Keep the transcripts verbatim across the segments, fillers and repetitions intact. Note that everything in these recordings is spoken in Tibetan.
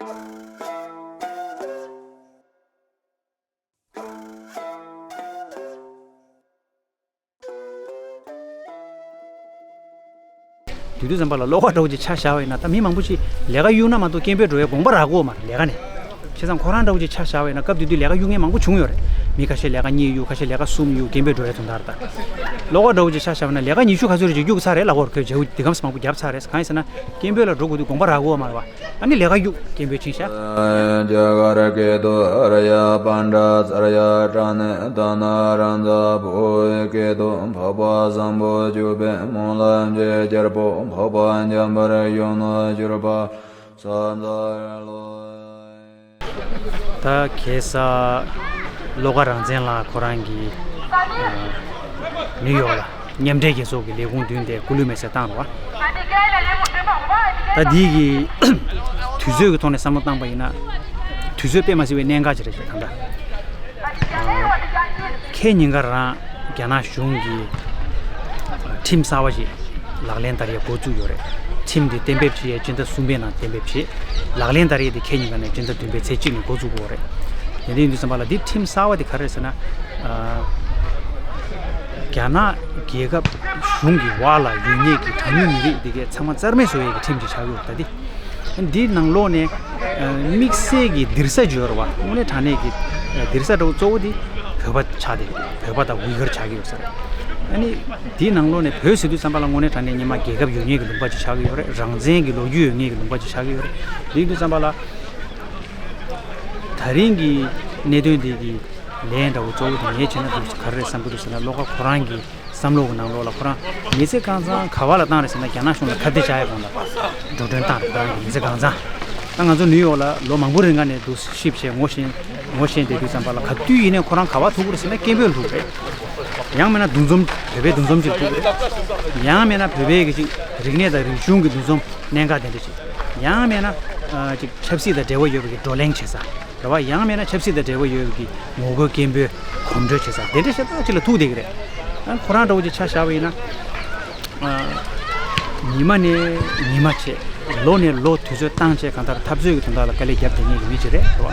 དུས་དུས་ཙམ་པ་ལ་བློ་ཁ་འདྲ་བོ་ཅིག་ཆ་བཞག་པ་ཡིན་ན། ད་མི་མང་པོ་ཅིག་ལས་ཀ་གཡུག་ན་མ་གཏོགས་སྐད་འབོད་འགྲོ་བའི་དགོངས་པ་རག་གི་ཡོད་མ་རེད། ལས་ཀ་ནས་བྱས་ཙང་ཁོ་རང་འདྲ་བོ་ཅིག་ཆ་བཞག་པ་ཡིན་ན། སྐབས་དེ་དུས་ལས་ཀ་གཡུག་མཁན་མང་པོ་བྱུང་ཡོད་རེད། མི་ཁ་ཤས་ལས་ཀ་གཉིས་གཡུག་ཁ་ཤས་ལས་ཀ་གསུམ་གཡུག་སྐད་འབོད་འགྲོ་ཡ་དོན་དག་རེད། ད་བློ་ཁ་འདྲ་བོ་ཅིག་ཆ་བཞག་པ་ན་ལས་ཀ་ཉི་ཤུ་ག་ཚོད་རེ་ཅིག་གཡུག་ཚར་རེད་ལབ་ཀྱི་ཡོད་རེད། བྱ་བ་དེ་གམ་མང་པོ་བརྒྱབ་ཚར་རེད། གང་ཡིན་ཟེར་ན་སྐད་འབོད་ལ་འགྲོ་དགོས་དུས་དགོངས་པ་རག་གི་ཡོད་མ་རེད་བ། ཨ་ནི་ལས་ཀ་གཡུག་སྐད་འབོད་ཕྱིན་ཤག་རྒྱ་གར་སྐད་དུ། ཨཱརྱ་པཎྜི་ཏ་ཨཱརྱ་པཎྜི་ཏ་ན་རཱ་ཛ། བོད་སྐད་དུ། འཕགས་པ་བཟང་པོ་སྤྱོད་པའི་སྨོན་ལམ་གྱི་རྒྱལ་པོ། འཕགས་པ་འཇམ་དཔལ་གཞོན་ནུར་གྱུར་པ་ས་ཛ་ལོ། ད་ཁ་སང་བློ་དགའ་རང་བཙན་ལགས་ཁོ་རང་གིས་ཨ་ནིའུ་ཡོག་ལ་མཉམ་འབྲེལ་རྒྱལ་ཚོགས་ཀྱི་ལས་ཁུངས་མདུན་དེ་སྐུ་ལུས་མེ་སྲེག་བཏང་རོགས། ད་འདི་གི་དུས་ཚོད་ཀྱི་ཐོག་ནས་བསམ་བློ་བཏང་པ་ཡིན་ན། དུས་ཚོད་དཔེ་མ་སྲིད་པའི་གནད་འགག་ཅིག་རེད་ཤག་ད་ལྟ། ཁེ་ཉིན་ག་རང་རྒྱ་ནག་གཞུང་གིས་ཁྲིམས་གསར་བ་ཞིག་ལག་ལེན་བསྟར་ཡས་འགོ་བཙུགས་ཡོད་རེད། ཁྲིམས་དེ་གཏན་འབེབས་བྱེད་ཡས་སྤྱི་ཟླ་གསུམ་པའི་ནང་གཏན་འབེབས་བྱས། ལག་ལེན་བསྟར་ཡས་དེ་ཁེ་ཉིན་ག་ནས་སྤྱི་ཟླ་བདུན་པའི་ཚེས་གཅིག་ནས་འགོ་བཙུགས་དགོས་རེད། དེ་འདྲ་ཡིན་དུས་ཙམ་པ་ལ་འདི་ཁྲིམས་གསར་བ་དེ་ག་རེ་རེད་ཟེར་ན། ཨ་རྒྱ་ནག་རྒྱལ་ཁབ་གཞུང་གི་འོག་ལ་ཡོད་མཁན་གྱི་གྲངས་ཉུང་མི་རིགས་འདི་གའི་ཚང་མ་རྩ་མེད་བཟོ་ཡས་ཀྱི་ཁྲིམས་ཅིག་ཆགས་ཡོད་རེད། ད་འདི། འདིའི་ནང་ལོགས་ནས་ཨ་དམིགས་བསལ་གྱི་འདིར་ས་ཅིག་ཡོད་རེད་བ། དངོས་གནས་དྲང་གནས་ཀྱི་ཨ་འདིར་ས་འདྲ་བོ་གཙོ་བོ་འདི་བོད་པ་ཆགས་ཏེ། བོད་པ་དང་ཝི་གར་ཆགས་ཀྱི་ཡོད་ས་རེད། ཨ་ནི་འདིའི་ནང་ལོགས་ནས་བོད་ཟེར་དུས་ཙམ་པ་ལ་དངོས་གནས་དྲང་གནས་སྔོན་མ་རྒྱལ་ཁབ་ཡོད་མཁན་གྱི་ལུང་པ་ཅིག་ཆགས་ཀྱི་ཡོད་རེད། རང་བཙན་གྱི་ལོ་རྒྱུས་ཡོད་མཁན་གྱི་ལུང་པ་ཅིག་ཆགས་ཀྱི་ཡོད་རེད། འདི་ཡིན་དུས་ཙམ་པ་ལ་ད་རིང་གི་གནད་དོན་འདི་གི་ལན་འདྲ་བོ་གཙོ་བོ་དེ་ངས་བྱས་ན་འདུག་ག་རེ་རེད་བསམ་གྱི་འདུག་ཟེར་ན། བློ་དགའ་ཁོ་རང་གི་བསམ་བློ་གི་ནང་ལོགས་ལ་ཁོ་རང་མི་ཚེ་གང་ཚང་ག་བ་ལ་བཏང་རེད་ཟེར་ན། རྒྱ་ནག་གཞུང་ལ་ཁ་གཏད་བཅག་ཡ་སྒང་ལ་འགྲོ་གྲོན་བཏང་རེད། ཁོ་རང་གི་མི་ཚེ་གང་ཚང་། ད་ང་ཚོ་ནིའུ་ཡོག་ལ་ལོ་མང་པོ་རིང་ག་ནས་འདུག་ཤིབ་བྱས་ངོ་ཤེས་ངོ་ཤེས་བསྡད་དུས་ཙམ་པ་ལ། ག་དུས་ཡིན་ནའི་ཁོ་རང་ག་བ་ཐུག་གི་རེད་ཟེར་ན་སྐད་འབོད་ལ་ཐུག་གི་རེད། ཡང་མིན་ན་འདུ་འཛོམས། བོད་པའི་འདུ་འཛོམས་ཅིག་ལ་ཐུག་གི་རེད། ཡང་མིན་ན་བོད་པའི་གི་ཅིག་རིག་གནས་དང་རིག་གཞུང་གི་འདུ་འཛོམས་གནད་འགག་དེ་འདྲ་ཅིག། ཡང་མིན་ན་ཨ་ཅིག་ཆབ་སྲིད་དང་འབྲེལ་བ་ཡོད་པའི་གི་བགྲོ་གླེང་བྱེད་ས་རེད་བ། ཡང་མིན་ན་ཆབ་སྲིད་དང་འབྲེལ་བ་ཡོད་པའི་གི་ངོ་རྒོལ་སྐད་འབོད་གོམ་བགྲོད་བྱེད་ས་དེ་འདྲ་ཤ་སྟག་ཅིག་ལ་ཐུག་བསྡད་ཀྱི་རེད། ཨ་ཁོ་རང་འདྲ་བོ་ཅིག་ཆ་བཞག་པ་ཡིན་ན། ཨ་ཉི་མ་ནས་ཉི་མ་བྱས། ལོ་ནས་ལོ་དུས་ཚོད་བཏང་བྱས། གང་ལྟར་འཐབ་རྩོད་ཀྱི་དོན་དག་ལ་དཀའ་ལས་བརྒྱབ་བསྡད་མཁན་གྱི་མི་ཅིག་རེད། རེད་བ།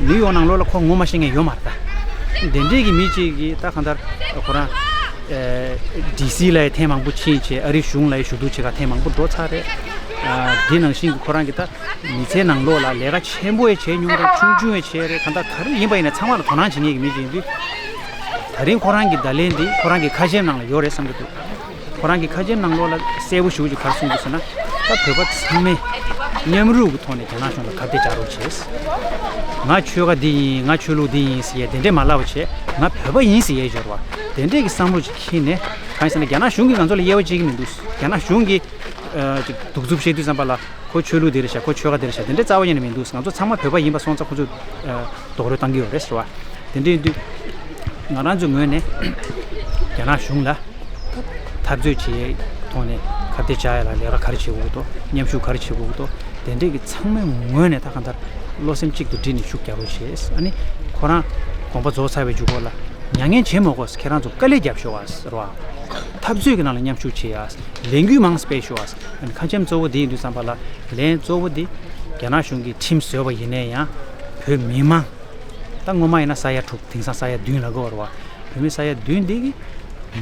ནིའུ་ཡོག་ནང་ལོགས་ལ་ཁོ་ངོ་མ་ཤེས་མཁན་ཡོད་མ་རེད་ད། དེ་འདྲས་ཀྱི་མི་ཅིག་གིས་ད་གང་ལྟར་ཁོ་རང་ཨ་ཌི་སི་ལ་ཡང་ཐེངས་མང་པོ་ཕྱིན་བྱས། ཨ་རི་གཞུང་ལ་ཡང་ཞུ་གཏུག་བྱེད་ག་ཐེངས་མང་པོ་འགྲོ་ཚར་རེད། ཨ་དེ་ནང་བཞིན་གྱི་ཁོ་རང་གིས་ད་མི་ཚེ་ནང་ལོགས་ལ་ལས་ཀ་ཆེན་པོ་ཡང་བྱས་མྱོང་རེད། ཆུང་ཆུང་ཡང་བྱས་རེད། གང་ལྟར་ག་རེ་ཡིན་པ་ཡིན་ན་ཚང་མ་ལ་དོ་སྣང་བྱེད་མཁན་གྱི་མི་ཅིག་ཡིན་དུས། ད་རིང་ཁོ་རང་གི་བརྡ་ལན་འདི་ཁོ་རང་གི་ཁ་ཆེམས་ནང་ལ་ཡོད་རེད་བསམ་གྱི་འདུག་ཁོ་རང་གི་ཁ་ཆེམས་ནང་ལོགས་ལ་གསལ་པོ་ཞེ་པོ་ཅིག་ག་རེ་གསུངས་འདུག་ཟེར་ན། ད་བོད་པ་ཚང་མས་མཉམ་རུབ་ཀྱི་ཐོག་ནས་རྒྱ་ནག་གཞུང་ལ་ཁ་གཏད་བཅག་རོགས་བྱས། ང་ཆོལ་ཁ་འདི་ཡིན། ང་ཆོས་ལུགས་འདི་ཡིན་ཟེར་ཡས་དེ་འདྲས་མ་ལབ་པ་བྱས། ང་བོད་པ་ཡིན་ཟེར་ཡས་སྦྱོར་བ་དེ་འདྲས་ཀྱི་བསམ་བློ་ཅིག་འཁྱེར་ནས། གང་ཡིན་ཟེར་ན་རྒྱ་ནག་གཞུང་གིས་ང་ཚོ་ལ་དབྱེ་བ་འབྱེད་ཀྱི་མི་འདུག་རྒྱ་ནག་གཞུང་གིས་ཨ་ཅིག་གདུག་རྩུབ་བཤད་དུས་ཙམ་པ་ལ། ཁོ་ཆོས་ལུགས་འདི་རེད་ཤག་ཁོ་ཆོལ་ཁ་འདི་རེད་ཤག་དེ་འདྲས་རྩ་བ་ཉིད་ནས་མི་འདུག་ང་ཚོ་ཚང་མ་བོད་པ་ཡིན་པ་སོང་ཙང་ཁོ་ཚོས་ཨ་རྡོག་རོལ་བཏང་གི་ཡོད་རེད་ཟེར་བ། དེ་འདྲས་ཡིན་དུས་ང་རང་ཚོའི་ངོས་ནས་རྒྱ་ནག་གཞུང་ལ་འཐབ་རྩོད་བྱེད་ཡའི་ཐོག་ནས་ཁ་གཏད་བཅག་ཡ་ལ་ལས་ཀ་ག་རེ་བྱེད་དགོས་ཀྱི་འདུག་མཉམ་ཞུགས་ག་རེ་བྱེད་དགོས་ཀྱི་འདུག་དེ་འདྲས་ཀྱི་ཚང་མའི་ངོས་ནས་ད་གང་ལྟར་བློ་སེམས་གཅིག་ཏུ་བསྒྲིལ་ནས་ཤུགས་རྒྱག་རོགས་བྱེད། ཨ་ནི་ཁོ་རང་དགོངས་པ་རྫོགས་ཚར་བའི་མཇུག་སྐོར་ལ། མྱ་ངན་བྱེད་མ་དགོས། ཁྱེད་རང་ཚོ་དཀའ་ལས་རྒྱབ་ཤོག་ཨ་ཟེར་བ། འཐབ་རྩོད་ཀྱི་ནང་ལ་མཉམ་ཞུགས་བྱེད་ཨ། ལས་འགུལ་མང་སྤེལ་ཤོག་ཨ། ཁ་ཆེམས་གཙོ་བོ་འདི་ཡིན་དུས་ཙམ་པ་ལ། ལན་གཙོ་བོ་འདི་རྒྱ་ནག་གཞུང་གིས་ཁྲིམས་བཟོས་པ་ཡིན་ནའི་ཡང་། བོད་མི་མང་། ད་སྔོན་མ་ཡིན་ན་ས་ཡ་དྲུག་དེང་སང་ས་ཡ་བདུན་ལ་གོ་བར་བ། བོད་མི་ས་ཡ་བདུན་འདི་གིས་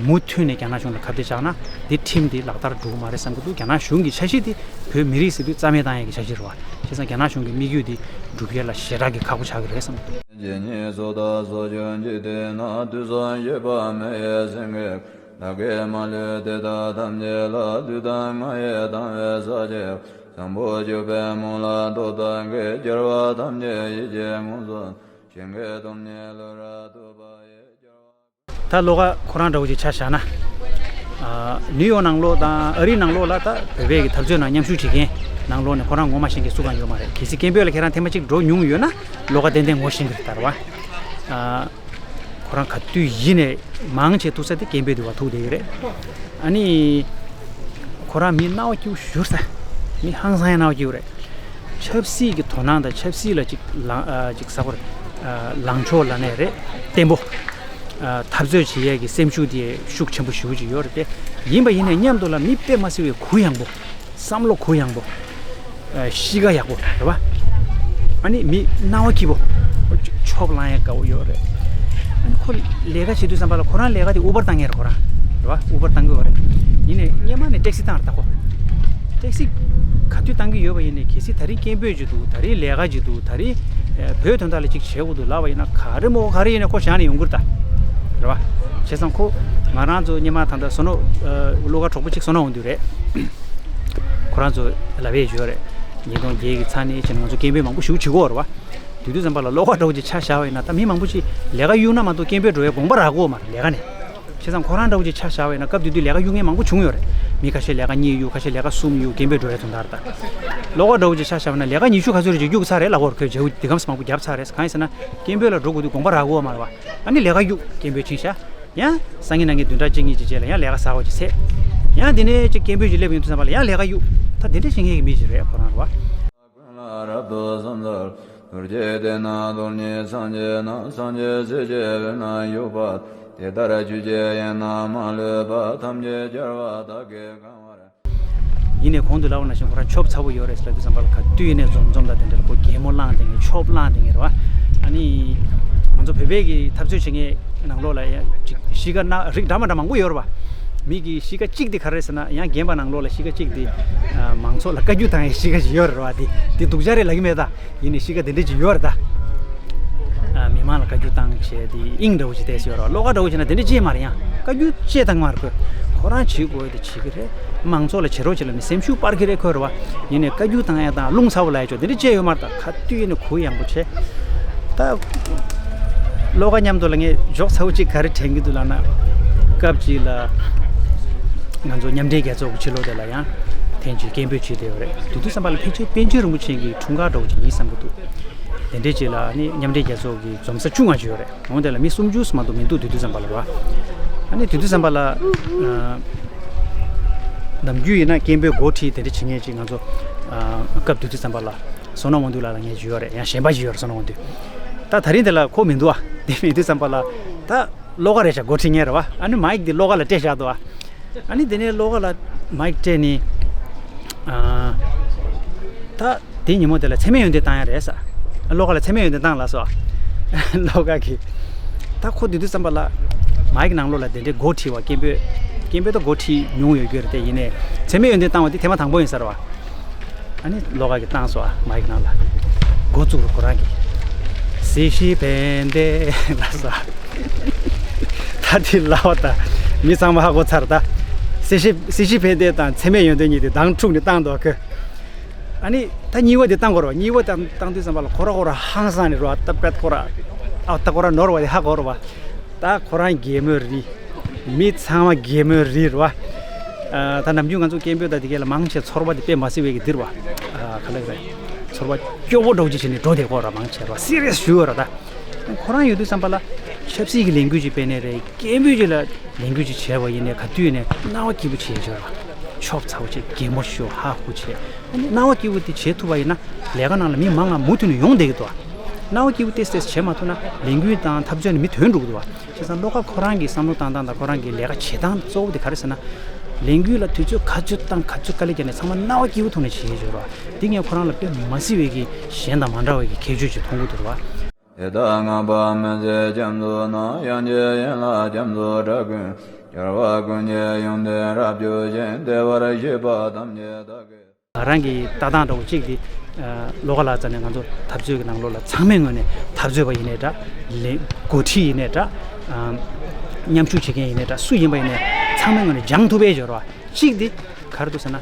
མུ་མཐུད་ནས་རྒྱ་ནག་གཞུང་ལ་ཁ་གཏད་བཅག་ན། འདི་ཁྲིམས་འདི་ལག་བསྟར་འགྲོ་གི་མ་རེད་བསམ་གྱི་འདུག་རྒྱ་ནག་གཞུང་གི་འཆར་གཞི་འདི་བོད་མི་རིགས་ཟེར་དུས་རྩ་མེད་བཏང་ཡས་ཀྱི་འཆར་གཞི་རེད་བ། བྱས་ཙང་རྒྱ་ནག་གཞུང་གི་དམིགས་ཡུལ་འདི་འགྲུབ་ཡས་ལ་ཞེ་དྲག་གི་ཁག་པོ་ཆགས་ཀྱི་རེད་བསམ་གྱི་འདུག་ཇི་སྙེད་སུ་དག་སུ་བྱོན་ཅི་དེ་ན། དུས་གསུམ་གཤེགས་པ་མི་ཡི་སེང་གེ། བདག་གིས་མ་ལུས་དེ་དག་ཐམས་ཅད་ལ། དུས་དང་ང་ཡི་དང་བའི་ས་བཅད། བཟང་པོ་སྤྱོད་པའི་སྨོན་ལམ་སྟོབས་དང་བགྱི། རྒྱལ་བ་ཐམས་ཅད་ཡིད་ཀྱིས་མངོན་སུམ་དུ། ཞིང་གི་སྟོབས་ནི་ལུས་རབ་ཐོབ་པ་ཡི། ད་བློ་དགའ་ཁོ་རང་འདྲ་བོ་ཅིག་ཆ་བཞག་ན། ཨ་ནིའུ་ཡོག་ནང་ལོགས་དང་ཨ་རིའི་ནང་ལོགས་ལ་ད་བོད་པའི་གི་འཐབ་རྩོད་ནང་མཉམ་ཞུགས་བྱེད་མཁན་ནང་ལོགས་ནས་ཁོ་རང་ངོ་མ་ཤེས་མཁན་སུ་གང་ཡོད་མ་རེད། གལ་སྲིད་སྐད་འབོད་ལ་ཁྱེད་རང་ཐེངས་མ་གཅིག་འགྲོ་མྱོང་ཡོད་ན་བློ་དགའ་ཏན་ཏན་ངོ་ཤེས་ཀྱི་རེད་ད་རེད་བ། ཨ་ཁོ་རང་ག་དུས་ཡིན་ནས་མང་ཆེ་ཐུག་ས་དེ་སྐད་འབོད་དུ་བ་ཐུག་བསྡད་ཡོད་རེད། ཨ་ནི་ཁོ་རང་མི་སྣང་བ་སྐྱིད་པོ་ཞེ་དྲག་མི་ཧང་སང་ཡ་སྣང་བ་སྐྱིད་པོ་རེད། ཆབ་སྲིད་ཀྱི་དོ་སྣང་དང་ཆབ་སྲིད་ལ་ཅིག་ལངས་ཨ་ཅིག་ས་ཁོར་ཨ་ལངས་ཕྱོགས་ལ་ནས་རེད་བརྟན་པོ། ཨ་འཐབ་རྩོད་བྱེད་ཡས་ཀྱི་སེམས་ཤུགས་དེ་ཤུགས་ཆེན་པོ་ཞེ་པོ་ཅིག་ཡོད་རེད་དེ། ཡིན་པ་ཡིན་ནའི་མཉམ་དུ་ལ་མི་དཔེ་མ་སྲིད་པའི་གུ་ཡངས་པོ། བསམ་བློ་གུ་ཡངས་པོ། ཨ་གཤིས་ཀ་ཡག་པོ་རེད་བ། ཨ་ནི་མི་སྣང་བ་སྐྱིད་པོ། ཆོབ་ལངས་ཡ་དགའ་བོ་ཡོད་རེད། ཨ་ནི་ཁོ་ལས་ཀ་བྱེད་དུས་ཙམ་པ་ལ་ཁོ་རང་ལས་ཀ་དེ་ཨུ་བར་བཏང་ངེས་རེད། ཁོ་རང་རེད་བ། ཨུ་བར་བཏང་གི་ཡོད་རེད། ཡིན་ནའི་སྔོན་མ་ནས་ཊེག་སི་བཏང་རེད་ད་ཁོ། ཊེག་སི་ག་དུས་བཏང་གི་ཡོད་པ་ཡིན་ནའི་གལ་སྲིད་ད་རིང་སྐད་འབོད་ཅིག་འདུག་ད་རིང་ལས་ཀ་ཅིག་འདུག་ད་རིང་བོད་དོན་དག་ལ་ཅིག་བྱེད་དགོས་འདུག་ལབ་པ་ཡིན་ན་ག་རེ་མོ་ག་རེ་ཡིན་ནའི་ཁོ་བཞག་ནས་ཡོང་གི་རེད་ད། རེད་བ། བྱས་ཙང་ཁོ་ང་རང་ཚོ་སྔོན་མ་ད་ལྟ་བསོད་ནམས་བློ་དགའ་གྲོགས་པོ་གཅིག་བསོད་ནམས་དབང་འདུས་རེད། ཁོ་རང་ཚོ་ལབ་ཡས་ཡོད་རེད། ཉིས་སྟོང་བརྒྱད་ཀྱི་ཚ་ནས་བྱས་ནས་ང་ཚོ་སྐད་འབོད་མང་པོ་ཞིག་བྱེད་ཀྱི་ཡོད་རེད་བ། དེ་དུས་ཙམ་པ་ལ་བློ་དགའ་འདྲ་བོ་ཅིག་ཆ་བཞག་པ་ཡིན་ན་ད་མི་མང་པོ་ཅིག་ལས་ཀ་གཡུག་ན་མ་གཏོགས་སྐད་འབོད་འགྲོ་ཡའི་དགོངས་པ་རག་གི་ཡོད་མ་རེད་ལས་ཀ་ནས། བྱས་ཙང་ཁོ་རང་འདྲ་བོ་ཅིག་ཆ་བཞག་པ་ཡིན་ན་སྐབས་དེ་དུས་ལས་ཀ་གཡུག་མཁན་མང་པོ་བྱུང་ཡོད་རེད། མི་ཁ་ཤས་ལས་ཀ་གཉིས་གཡུག་ཁ་ཤས་ལས་ཀ་གསུམ་གཡུག་སྐད་འབོད་འགྲོ་ཡའི་དོན་དག་རེད་ད། བློ་དགའ་འདྲ་བོ་ཅིག་ཆ་བཞག་པ་ཡིན་ན་ལས་ཀ་ཉི་ཤུ་ག་ཚོད་རེ་ཅིག་གཡུག་ཚར་རེད་ལབ་ཀྱི་ཡོད་རེད། ཁོས་བྱེད་དགོས་དེ་གམ་སེ་མང་པོ་བརྒྱབ་ཚར་རེད། གང་ཡིན་ཟེར་ན་སྐད་འབོད་ལ་འགྲོ་དགོས་དུས་དགོངས་པ་རག་གི་ཡོད་མ་རེད་བ། ཨ་ནི་ལས་ཀ་གཡུག་སྐད་འབོད་ཕྱིན་ཤག་ཡང་སང་ཉིན་གནངས་ཉིན་བདུན་ཕྲག་གཅིག་གཉིས་ཀྱི་རྗེས་ལ་ཡང་ལས་ཀ་གསར་པ་ཅིག་ཚད། ཡང་དེ་ནས་ཅིག་སྐད་འབོད་ཅིག་སླེབས་ཡོང་དུས་ཙམ་པ་ལ་ཡང་ལས་ཀ་གཡུག་ད་དེ་འདྲ་བྱེད་མཁན་གྱི་མི་ཞིག་རེད་ཁོ་རང་རེད་བ། ལ་རབ་ཏུ་སོམས་ཚར། རྡོ་རྗེ་སྟེང་ན་རྡོར་གཉིས་སངས་རྒྱས་ན། སངས་རྒྱས་སྲས་ཀྱི་དཔེར་ན་བཞུགས་པ། དེ་ལྟར་ཆོས་ཀྱི་དབྱིངས་ན་མ་ལུས་པ། ཐམས་ཅད་རྒྱལ་བ་དག་གིས་གང་བར། ཡིན་ནའི་གོང་དུ་ལབ་པ་ནང་བཞིན་ཁོ་རང་ཆོབ་ཚ་པོ་ཡོད་རེད་ཟེར་ལབ་དུས་ཙམ་པ་ལ་ག་དུས་ཡིན་ནའི་འཛོམས་འཛོམས་དང་དེ་འདྲ་ལ་ཁོ་གད་མོ་བླངས་བསྡད་མཁན་ཆོབ་བླངས་བསྡད་མཁན་རེད་བ། ཨ་ནི་ང་ཚོ་བོད་པའི་གི་འཐབ་རྩོད་བྱེད་མཁན་ནང་ལོགས་ལ་ཡང་ཅིག་གཤིས་ཀ་སྣ་རིགས་འདྲ་མ་འདྲ་མང་པོ་ཡོད་རེད་བ། མི་གི་གཤིས་ཀ་གཅིག་དེ་ག་རེ་རེད་ཟེར་ན་ཡང་རྒན་པ་ནང་ལོགས་ལ་གཤིས་ཀ་གཅིག་དེ་མང་ཚོགས་ལ་བཀའ་བཀྱོན་བཏང་ཡའི་གཤིས་ཀ་ཅིག་ཡོད་རེད་བ། དེ་དེ་སྡུག་ཅག་རེད་ལབ་ཀྱི་མེད་ད། ཡིན་ནའི་གཤིས་ཀ་དེ་འདྲ་ཅིག་ཡོད་རེད་ད། ཨ། མི་མང་ལ་བཀའ་བཀྱོན་བཏང་བྱས་དེ་དབྱིངས་འདྲ་བོ་ཅིག་བལྟས་ཡོད་རེད་བ། བློ་དགའ་འདྲ་བོ་བྱས་ན་དེ་འདྲ་ཅིག་མ་རེད། ཡང་བཀའ་བཀྱོན་ཅིག་བཏང་མ་རེད། ཁོས་ཁོ་རང་བྱེད་དགོས་དེ་བྱེད་ཀྱི་རེད། མང་ཚོགས་ལ་བྱེད་རོགས་བྱེད་ལབ་ནས་སེམས་ཤུགས་སྤར་གྱི་རེད་ཁོས་རེད་བ། ཡིན་ནའི་བཀའ་བཀྱོན་བཏང་ཡ་དང་རླུང་ཚ་བོ་ལབ་ཡ་ཅིག་དེ་འདྲ་ཅིག་ཡོད་མ་རེད་ད། ག་དུས་ཡིན་ནའི་གུ་ཡངས་པོ་བྱས། ད་བློ་དགའ་མཉམ་དུ་ལ་ངས་འཇོག་ཚ་བོ་ཅིག་ག་རེ་དྲན་གྱི་འདུག་ལབ་ན། སྐབས་ཅིག་ལ་ང་ཚོ་མཉམ་འབྲེལ་རྒྱལ་ཚོགས་ཀྱི་ཕྱི་ལོགས་དེ་ལ་ཡང་ཐེངས་གཅིག་སྐད་འབོད་བྱས་བསྡད་ཡོད་རེད། དེ་དུས་ཙམ་པ་ལ་ཕལ་ཆེར་པཎ་ཆེན་རིན་པོ་ཆེ་གི་འཁྲུངས་སྐར་འདྲ་བོ་ཅིག་ཡིན་བསམ་གྱི་འདུག་དེ་འདྲས་ཅིག་ལ་ནི་མཉམ་འབྲེལ་རྒྱལ་ཚོགས་ཀྱི་འཛོམས་ས་བཅུ་ལྔ་ཅིག་ཡོད་རེད། འོང་དེ་ལ་མི་སུམ་ཅུ་མ་གཏོགས་མི་འདུག་དེ་དུས་ཙམ་པ་ལ་རེད་བ། ཨ་ནི་དེ་དུས་ཙམ་པ་ལ་ཨ། ནམ་རྒྱུན་ཡིན་ན་སྐད་འབོད་འགོ་ཁྲིད་དེ་འདྲ་བྱེད་མཁན་ཅིག་ང་ཚོ་ཨ། སྐབས་དེ་དུས་ཙམ་པ་ལ་བསོད་ནམས་དབང་འདུས་ལགས་ལ་ངས་ཅིག་ཡོད་རེད། ཡང་གཞན་པ་ཅིག་ཡོད་རེད་བསོད་ནམས་དབང་འདུས། ད་ད་རིང་དེ་ལ་ཁོ་མི་འདུག་ཨ། དེ་མི་དུས་ཙམ་པ་ལ་ད་བློ་དགའ་རེད་ཤག་འགོ་ཁྲིད་མཁན་རེད་བ། ཨ་ནི་མའིག་དེ་བློ་དགའ་ལ་སྤྲད་བཞག་འདུག་ཨ། ཨ་ནི་དེ་ནས་བློ་དགའ་ལ་མའིག་སྤྲད་ནས། ཨ། ད་དེ་ཉིན་མོ་དེ་ལ་མཚན་སྨད་ཡོན་ཏན་བཏང་ཡ་རེད་ས། བློ་དགའ་ལ་མཚན་སྨད་ཡོན་ཏན་བཏང་ལ་སོ། བློ་དགའ་གིས། ད་ཁོ་དེ་དུས་ཙམ་པ་ལ་མའིག་ནང་ལོགས་ལ་དེ་འདྲའི་འགོ་ཁྲིད་པ་སྐད་འབོད། སྐད་འབོད་ད་འགོ་ཁྲིད་མྱོང་ཡོད་རྒྱུ་རེད་དེ། ཡིན་ནའི་མཚན་སྨད་ཡོན་ཏན་བཏང་བ་དེ་ཐེངས་མ་དང་པོ་ཡིན་ས་རེད་བ། ཨ་ནི་བློ་དགའ་གིས་བཏང་སོང་ཨ། མའིག་ནང་ལ། འགོ་བཙུགས་རུ་ཁོ་རང་གིས། སྲིད་ཞི་ཕན་བདེ་ལབ་སོང་ཨ། ད་དེ་ལབ་པ་ད། མི་ཚང་མ་ཧ་གོ་ཚར་ད། སྲིད་ཞི་སྲིད་ཞི་ཕན་བདེ་དང་མཚན་སྨད་ཡོན་ཏན་གཉིས་དེ་མདང་འཁྲུགས་ནས་བཏང་འདུག་གི། ཨ་ནི་ད་གཉིས་པ་དེ་བཏང་དགོས་རེད་བ། གཉིས་པ་བཏང་བཏང་དུས་ཙམ་པ་ལ་ཁོ་ར་ཁོ་ར་ཧང་སངས་ནས་རེད་བ། ད་པད་ཁོ་ར། ཨ་ད་ཁོ་ར་ནོར་བ་དེ་ཧ་གོ་རེད་བ། ད་ཁོ་རང་གད་མོ་རིལ། མི་ཚང་མ་གད་མོ་རིལ་རེད་བ། ཨ་ད་ནམ་རྒྱུན་ང་ཚོ་སྐད་འབོད་དང་དེ་གས་ལ་མང་ཆེ་ཚོར་བ་དེ་དཔེ་མ་སྲིད་པའི་གི་འདིར་བ། ཨ་ག་ལེ་རེད། ཚོར་བ་སྐྱོ་བོ་འདྲ་བོ་ཅིག་བྱས་ནས་འགྲོ་བསྡད་ཀྱི་ཡོད་རེད་མང་ཆེ་རེད་བ། སི་རི་ཡས་ཞུ་ཡོད་རེད་ད། ཁོ་རང་ཡོད་དུས་ཙམ་པ་ལ་ཆབ་སྲིད་ཀྱི་ལས་འགུལ་ཅིག་སྤེལ་ནའི་རེད། སྐད་འབོད་ཅིག་ལ་ལས་འགུལ་ཅིག་བྱས་པ་ཡིན་ནའི་ག་དུས་ཡིན་ནའི་སྣང་བ་སྐྱིད་པོ་བྱས་ཡོད་རེད་བ། ཆོབ་ཚ་བོ་བྱས། གད་མོ་ཤོར། ཧ་ཧུ་བྱས། སྣང་བ་སྐྱིད་པོ་དེ་བྱེད་ཐུབ་པ་ཡིན་ན་ལས་ཀ་ནང་ལ་མི་མང་ང་མུ་མཐུད་ནས་ཡོང་བསྡད་ཀྱི་འདུག་བ། སྣང་བ་སྐྱིད་པོ་ཏོག་ཙམ་བྱེད་མ་ཐུབ་ན་ལས་འགུལ་དང་འཐབ་རྩོད་ནས་མི་ཐོན་འགྲོ་གི་འདུག་བ། བྱས་ཙང་བློ་དགའ་ཁོ་རང་གི་བསམ་བློ་བཏང་སྟངས་དང་ཁོ་རང་གི་ལས་ཀ་བྱེད་སྟངས་གཙོ་བོ་དེ་ག་རེ་ཟེར་ན། ལས་འགུལ་ལ་དུས་ཚོད་ག་ཚོད་བཏང་ག་ཚོད་དཀའ་ལས་བརྒྱབ་ནས་ཚང་མ་སྣང་བ་སྐྱིད་པོ་ཐོག་ནས་བྱེད་ཀྱི་ཡོད་རེད་བ། འདི་ངས་ཁོ་རང་ལ་དཔེ་མ་སྲིད་པའི་གི་གཞན་དང་མ་འདྲ་བའི་གི་ཁྱད་ཆོས་ཅིག་མཐོང་གི་འདུག་རེད་བ། དེ་ལྟར་བསྔགས་པ་སྨོན་ཚིག་རྒྱ་མཚོ་རྣམས། དབྱངས་ཀྱི་ཡན་ལག་རྒྱ་མཚོའི་སྒྲ་ཀུན། རྒྱལ་བ་ཀུན་གྱི་ཡོན་ཏན་རབ་རྒྱས་བཞིན། བདེ་བར་གཤེགས་པ་ཐམས་ཅད་བདག་གིས། ང་རང་གི་ལྟ་སྟངས་འདྲ་བོ་གཅིག་དེ། ཨ་བློ་དགའ་ལགས་རྩ་ནས་ང་ཚོ་འཐབ་རྩོད་ཀྱི་ནང་ལོགས་ལ་ཚང་མའི་ངོས་ནས་འཐབ་རྩོད་པ་ཡིན་ནའི་འདྲ། ལས་འགོ་ཁྲིད་ཡིན་ནའི་འདྲ། ཨ་མཉམ་ཞུགས་བྱེད་མཁན་ཡིན་ནའི་འདྲ། སུ་ཡིན་པ་ཡིན་ནའི་ཚང་མའི་ངོས་ནས་སྦྱང་ཐུབ་པའི་སྦྱོར་བ་གཅིག་དེ། ག་རེ་འདུག་ཟེར་ན།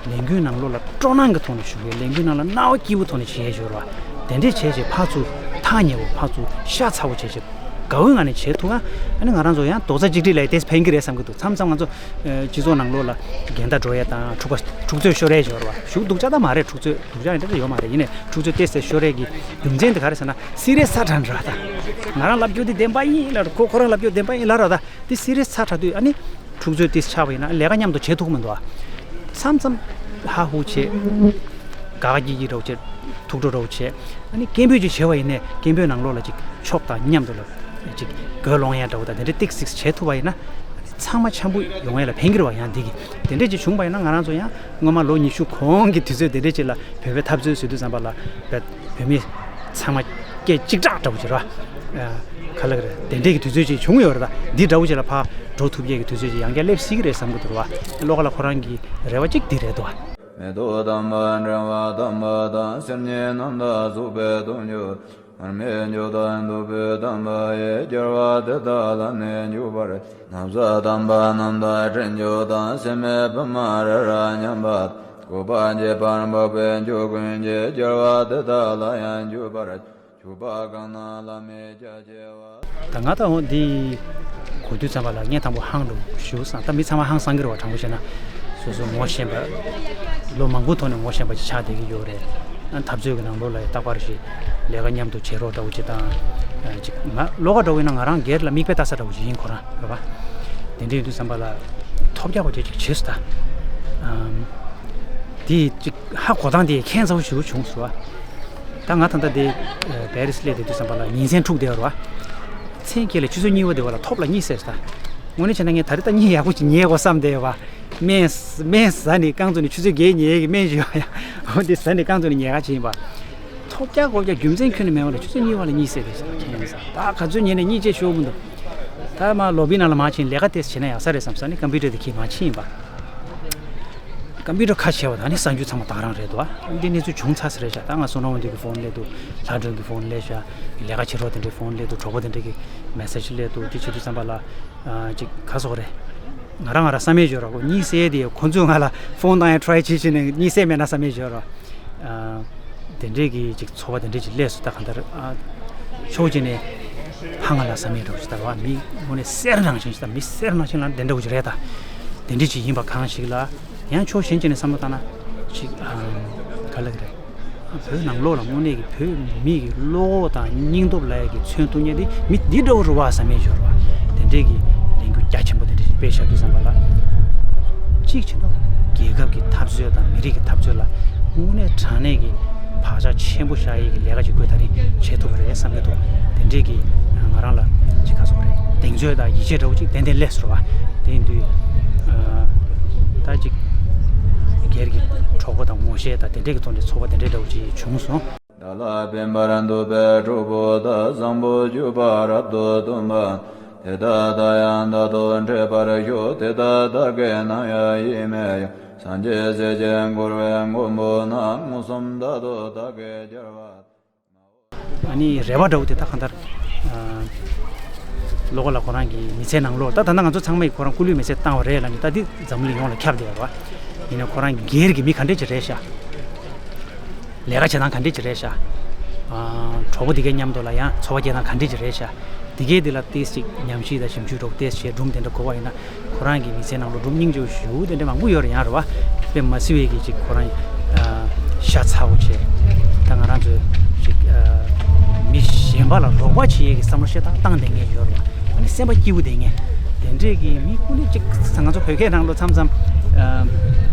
ལས་འགུལ་ནང་ལོགས་ལ་སྤྲོ་སྣང་གི་ཐོག་ནས་ཞུགས་པའི། ལས་འགུལ་ནང་ལ་སྣང་བ་སྐྱིད་པོ་ཐོག་ནས་བྱེད་ཡས་སྦྱོར་བ། དེ་འདྲས་བྱས་བྱས་ཕར་ཚུར་ཐག་ཉེ་བོ། ཕར་ཚུར་ཤ་ཚ་བོ་བྱས་བྱས་དགའ་བོའི་ངང་ནས་བྱེད་ཐུབ་ན། ཨ་ནི་ང་རང་ཚོ་ཡང་རྡོག་རྩ་གཅིག་སྒྲིལ་ལ་ཏོག་ཙམ་ཕན་གྱི་རེད་བསམ་གྱི་འདུག་མཚམས་མཚམས་ང་ཚོ་ཨ་སྤྱི་ཚོགས་ནང་ལོགས་ལ་འགལ་ཟླ་འགྲོ་ཡས་དང་། འཁྲུག་པ་འཁྲུག་རྩོད་ཤོར་ཡས་ཡོད་རེད་བ། ཞེ་པོ་སྡུག་ཅག་ད་མ་རེད། འཁྲུག་རྩོད་སྡུག་ཅག་ཡིན་འདྲ་ཡོད་མ་རེད། ཡིན་ནའི་འཁྲུག་རྩོད་ཏོག་ཙམ་ཤོར་ཡས་ཀྱི་རྒྱུ་མཚན་དེ་ག་རེ་ཟེར་ན། སི་རི་ཡས་ཚ་དྲགས་འདྲ་ད། ང་རང་ལབ་རྒྱུ་དེ་བདེན་པ་ཡིན་ལབ། ཁོ་ཁོ་རང་ལབ་རྒྱུ་བདེན་པ་ཡིན་ལབ་ར་ད། དེ་སི་རི་ཡས་ཚ་དྲགས་དུས་ཨ་ནི། འཁྲུག་རྩོད་དེ་ཆགས་པ་ཡིན་ན་ལས་ཀ་མཉམ་དུ་བྱེད་ཐུབ་ཀྱི་མི་འདུག་ཨ། མཚམས་མཚམས་ཧ་ཧུ་བྱེད། དགའ་དགའ་སྐྱིད་སྐྱིད་འདྲ་བོ་བྱེད། ཐུགས་སྤྲོ་འདྲ་བོ་བྱེད། ཨ་ནི་སྐད་འབོད་ཅིག་བྱས་པ་ཡིན་ནའི་སྐད་འབོད་ནང་ལོགས་ལ་ཅིག་ཕྱོགས་དང་མཉམ་དུ་ལ་ཅིག་དགོད་སློང་ཡ་འདྲ་བོ་དང་དེ་འདྲ་ཏོག་ཙམ་བྱེད་ཐུབ་པ་ཡིན་ན། ཨ་ནི་ཚང་མ་འཆམ་པོ་ཡོང་ཡ་ལ་ཕན་གྱི་རེད་བ། ཡང་འདི་གི་དེ་འདྲ་ཅིག་བྱུང་པ་ཡིན་ན་ང་རང་ཚོ་ཡང་སྔོན་མ་ལོ་ཉི་ཤུ་གོང་གི་དུས་ཚོད་དེ་འདྲ་ཅིག་ལ་བོད་པའི་འཐབ་རྩོད་ཟེར་དུས་ཙམ་པ་ལ་བོད་བོད་མི་ ཚང་མ་སྐད་གཅིག་གྲགས་འདྲ་བོ་ཅིག་རེད་བ། ཨ། ག་ལ་ག་རེ་དེ་འདྲས་ཀྱི་དུས་ཚོད་ཅིག་བྱུང་ཡོད་རེད། ད་འདི་འདྲ་བོ་ཅིག་ལ་ཕར་འགྲོ་ཐུབ་ཡས་ཀྱི་དུས་ཚོད་ཅིག་ཡང་བསྐྱར་སླེབས་སྲིད་ཀྱི་རེད་བསམ་གྱི་འདུག་རེད་བ། བློ་ཁ་ལ་ཁོ་རང་གི་རེ་བ་གཅིག་འདི་རེད་འདུག་བ། མེ་ཏོག་དམ་པ་འདྲེན་པ་དམ་པ་དང་། སེམས་ཉིད་རྣམ་དག་རྫོགས་པའི་དོན་གྱུར། མར་མེ་མཆོག་དང་ཐུབ་པའི་དམ་པ་ཡི། རྒྱལ་བ་དེ་དག་ལ་ནི་འཇུག་པར། ན་བཟའ་དམ་པ་རྣམ་དག་སྤྲིན་མཆོག་དང་། སྲན་མའི་བི་མ་རི་རབ་མཉམ་པ། བཀོད་པ་འགྱེད་པར་འབད་པའི་མཆོག་ཀུན་གྱིས། རྒྱལ་བ་དེ་དག་ལ་ཡང་འཇུག་པར། ད་ང་ད་འོ་འདི་གོ་དུས་ཙམ་པ་ལ་ངས་དང་པོ་ཧང་འདུག་ཞུ་བསམ། ད་མི་ཚང་མ་ཧང་སང་གི་རེད་བ། དྲང་པོ་བཤད་ན་སོ་སོ་ངོ་ཤེས་པ། ལོ་མང་པོའི་ཐོག་ནས་ངོ་ཤེས་པ་ཅིག་ཆགས་བསྡད་ཀྱི་ཡོད་རེད། ཨ། འཐབ་རྩོད་ཀྱི་ནང་ལོགས་ལ་རྟག་པར་ཞིག་ལས་ཀ་མཉམ་དུ་བྱེད་རོགས་འདྲ་བོ་ཅིག་དང་། ཨ། ཅིག་ང་བློ་ཁ་འདྲ་བོ་ཡིན་ན་ང་རང་སྒེར་ལ་མིག་དཔེ་ལྟ་ས་འདྲ་བོ་ཅིག་ཡིན་ཁོ་རང་རེད་བ། དེ་འདྲ་ཡིན་དུས་ཙམ་པ་ལ་ཐོབ་རྒྱག་པ་དེ་ཅིག་བྱེད་སོ། ད་ཨམ། དེ་ཅིག་ཧ་གོ་སྟངས་དེ་ཁྱད་མཚར་པོ་ཞིག་བྱུང་སོང་བ། ད་ང་ད་ལྟ་དེ་ཨ་པེ་རི་སི་སླེབས་བསྡད་དུས་ཙམ་པ་ལ་ཉིན་མཚན་དྲུག་བསྡད་ཡོད་རེད་བ། མཚན་དཀྱིལ་ལ་ཆུ་ཚོད་གཉིས་པ་དེ་བ་ལ་ཐོབ་ལ་གཉིད་སད་སོང་། ད་དངོས་གནས་བྱས་ན་ངས་ད་རེས་ད་གཉིད་ཡག་པོ་ཅིག་ཉལ་དགོས་བསམ་བསྡད་ཡོད་བ། སྨན་སྨན་ཟ་ནས་རྐང་བཙུགས་ནས་ཆུ་ཚོད་བརྒྱད་ཉལ་གི་སྨན་ཞིག་ཡོད་ཡ། འོ་དེ་ཟ་ནས་རྐང་བཙུགས་ནས་ཉལ་ག་ཅིག་ཡིན་པ། ཐོབ་རྒྱག་གོ་རྒྱག་རྒྱུ་མཚན་ཁྱོན་ནས་མེད་པ་ལ་ཆུ་ཚོད་གཉིས་པ་ལ་གཉིད་སད་བསྡད་སོང་། ཁྱད་མཚར། ད་ག་ཚོད་ཉལ་ནས་གཉིད་ཅིག་ཤོར་མི་འདུག། ད་མར་ལོ་བི་ནང་ལ་མར་ཕྱིན་ལས་ཀ་དེ་བྱས་ན་ཡག་ས་རེད་བསམ་ས་ནས་ཀམ་པུ་ཊར་དེ་འཁྱེར་མར་ཕྱིན་ཡིན་པ། ཀམ་པུ་ཊར་ཁ་ཕྱེ་བ་དང་ནི་གསར་འགྱུར་ཚང་མ་དེ་ག་རང་རེད་འདུག་ཨ། འདི་གནས་ཚུལ་བྱུང་ཚར་ས་རེད་ཤག། ད་ང་བསོད་ནམས་དབང་འདུས་ཀྱི་ཕོན་སླེབས་འདུག། ལྷ་སྒྲོན་གྱི་ཕོན་སླེབས་ཤག། ལས་ཀ་བྱེད་རོགས་དེ་འདྲའི་ཕོན་སླེབས་འདུག། གྲོགས་པོ་དེ་འདྲ་གི་མེ་སེ་ཇི་སླེབས་འདུག། དེ་བྱེད་དུས་ཙམ་པ་ལ་ཨ་ཅིག་ག་རེ་ཟེར་དགོས་རེད། ང་རང་ང་རང་བསམ་ཡས་ཡོད་ར། ཁོ་གཉིད་སད་དེ་ཁོ་ཚོས་ང་ལ་ཕོན་བཏང་ཡས་ཊ་རའི་བྱེད་བྱེད་ནས་གཉིད་སད་མེད་ན་བསམ་ཡས་ཡོད་ར། ཨ། དེ་འདྲས་ཀྱི་ཅིག་ཚོར་བ་དེ་འདྲས་ཅིག་སླེབས་སོང་། ད་གང་ལྟར་ཨ་ཕྱོགས་གཅིག་ནས་ཧང་ང་ལ་བསམ་ཡས་འདྲ་བོ་ཞིག་ལྟར་བ། མི་དངོས་གནས་གསེར་ནང་བཞིན་ཞིག་དང་། མི་གསེར་ནང་བཞིན་ལ་དེ་འདྲ་བོ་ཞིག་རེད། ད་དེ་འདྲས་ཅིག་ཡིན་པ་གང་ཞིག་ལ། ཡང་ཕྱོགས་གཞན་གཅིག་ནས་བསམ་བློ་བཏང་ན་ཅིག་ཨ་ག་ལ་གི་རེད། བོད་ནང་ལོགས་ལ་དངོས་གནས་ཀྱི་བོད་མི་གི་བློ་དང་སྙིང་སྟོབས་ལ་ཡ་གི་མཚོན་ཐུབ་མཁན་དེ་མི་འདི་འདྲ་བོ་རེད་བ་བསམ་ཡས་ཡོད་རེད་བ། དེ་འདྲས་ཀྱི་ལས་འགུལ་རྒྱ་ཆེན་པོ་དེ་འདྲས་ཞིག་སྤེལ་བཞག་དུས་ཙམ་པ་ལ། གཅིག་བྱས་ན་རྒྱལ་ཁབ་ཀྱི་འཐབ་རྩོད་དང་མི་རིགས་ཀྱི་འཐབ་རྩོད་ལ་དངོས་གནས་དྲང་གནས་ཀྱི་བག་ཆགས་ཆེན་པོ་བཞག་ཡས་ཀྱི་ལས་ཀ་ཅིག་ཁོས་ད་རིང་བྱེད་ཐུབ་པ་རེད་བསམ་གྱི་འདུག། དེ་འདྲས་ཀྱི་ང་རང་ལ་ཅིག་ག་རེ་ཟེར་དགོས་རེད། གདེང་ཚོད་དང་ཡིད་ཆེས་འདྲ་བོ་ཅིག་ཏན་ཏན་སླེབས་སོང་བ། དེ་ཡིན་དུས་ཨ་ད་ཅིག་སྒེར་གྱི་གྲོགས་པོ་དང་ངོ་ཤེས་དང་དེ་འདྲས་ཀྱི་ཐོག་ནས་ཚོར་བ་དེ་འདྲས་འདྲ་བོ་ཅིག་བྱུང་སོང་། བདག་ལ་ཕན་པར་འདོད་པའི་གྲོགས་པོ་དག། བཟང་པོ་སྤྱོད་པ་རབ་ཏུ་སྟོན་པ། དེ་དག་དང་ཡང་དག་ཏུ་འཕྲད་པར་ཤོག། དེ་དག་བདག་གིས་ནམ་ཡང་ཡིད་མི་གཡོ། སངས་རྒྱས་སྲས་ཀྱི་འཁོར་བའི་མགོན་པོ་རྣམས། མངོན་སུམ་དག་ཏུ་བདག་གིས་སྐྱོབ་པ། ཨ་ནི་རེ་བ་འདྲ་བོ་དེ་ད་གང་ལྟར་ཨ་བློ་ཁ་ལ་ཁོ་རང་གི་མི་ཚེ་ནང་ལོགས། ད་ད་ལྟ་ང་ཚོ་ཚང་མ་ཡིས་ཁོ་རང་སྐུ་ལུས་མེ་སྲེག་བཏང་བ་རེད་ལབ་ནས། ད་འདི་འཛམ་གླིང་ཡོངས་ལ་ཁྱབ་བསྡད་ཡོད་རེད་བ། ཡིན་ནའི་ཁོ་རང་སྒེར་གྱི་མི་ག་འདྲས་ཅིག་རེད་ཤག། ལས་ཀ་བྱེད་སྟངས་ག་འདྲས་ཅིག་རེད་ཤག། ཨ་གྲོགས་པོ་དེ་གའི་མཉམ་དུ་ལ་ཡང་འཚོ་བ་སྐྱེལ་སྟངས་ག་འདྲས་ཅིག་རེད་ཤག། དེ་གའི་དེ་ལ་ཏོག་ཙམ་ཉམས་ཞིབ་དང་ཞིབ་འཇུག་འདྲ་བོ་ཏོག་ཙམ་བྱས། སྒྲུང་དེ་འདྲ་གོ་བ་ཡིན་ན། ཁོ་རང་གི་མི་ཚེའི་ནང་ལ་སྒྲུང་སྙིང་རྗེ་པོ་ཞེ་པོ་དེ་འདྲ་མང་པོ་ཡོད་རེད། ཡང་རེད་བ། དཔེ་མ་སྲིད་པའི་གི་ཅིག་ཁོ་རང་ཨ་ཤ་ཚ་པོ་བྱས། ད་ང་རང་ཚོས་ཅིག་ཨ་མི་གཞན་པ་ལ་རོགས་པ་བྱེད་ཡས་ཀྱི་བསམ་བློ་བཤད་སྟངས་བཏང་བསྡད་མཁན་ཡོད་རེད་བ། ཨ་ནི་སེམས་པ་སྐྱིད་པོ་བསྡད་མཁན་དེ་འདྲས་ཀྱི་མི་ཀུན་ནི་ཅིག་ང་ཚོ་བོད་སྐད་ནང་ལོགས་མཚམས་མཚམས་ཨ་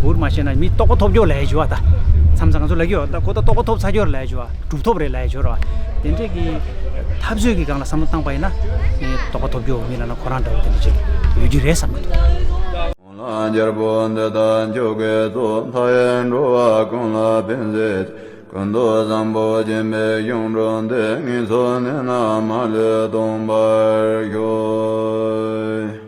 འུར་མ་བཤད་ན་མི་ལྟོགས་པ་ཐོབ་རྒྱུ་ལབ་ཡས་ཅིག་ཡོད་བ། ད་མཚམས་མཚམས་ང་ཚོ་ལབ་ཀྱི་ཡོད། ད་ཁོ་ད་ལྟོགས་པ་ཐོབ་ཚར་རྒྱུ་རེད་ལབ་ཡས་ཅིག་ཡོད་བ། གྲུབ་ཐོབ་རེད་ལབ་ཡས་ཅིག་ཡོད་རེད་བ། དེ་འདྲས་ཀྱི་འཐབ་རྩོད་ཀྱི་སྒང་ལ་བསམ་བློ་བཏང་པ་ཡིན་ན། ངས་ལྟོགས་པ་ཐོབ་རྒྱུ་ཡོད་མིན་ལབ་ན། ཁོ་རང་འདྲ་བོ་དེ་འདྲ་ཅིག་ཡོད་རྒྱུ་རེད་བསམ་གྱི་འདུག། འོང་ལ་རྒྱལ་པོ་འདི་དག་མཆོག་གིས་གཙོ། མཐའ་ཡས་འགྲོ་བ་ཀུན་ལ་ཕན་མཛད་ཅིང་། ཀུན་ཏུ་བཟང་པོ་སྦྱིན་པའི་གཞུང་གྲུབ་སྟེ། ངན་སོང་གནས་རྣམས་མ་ལུས་སྟོངས་པར་ཤོག།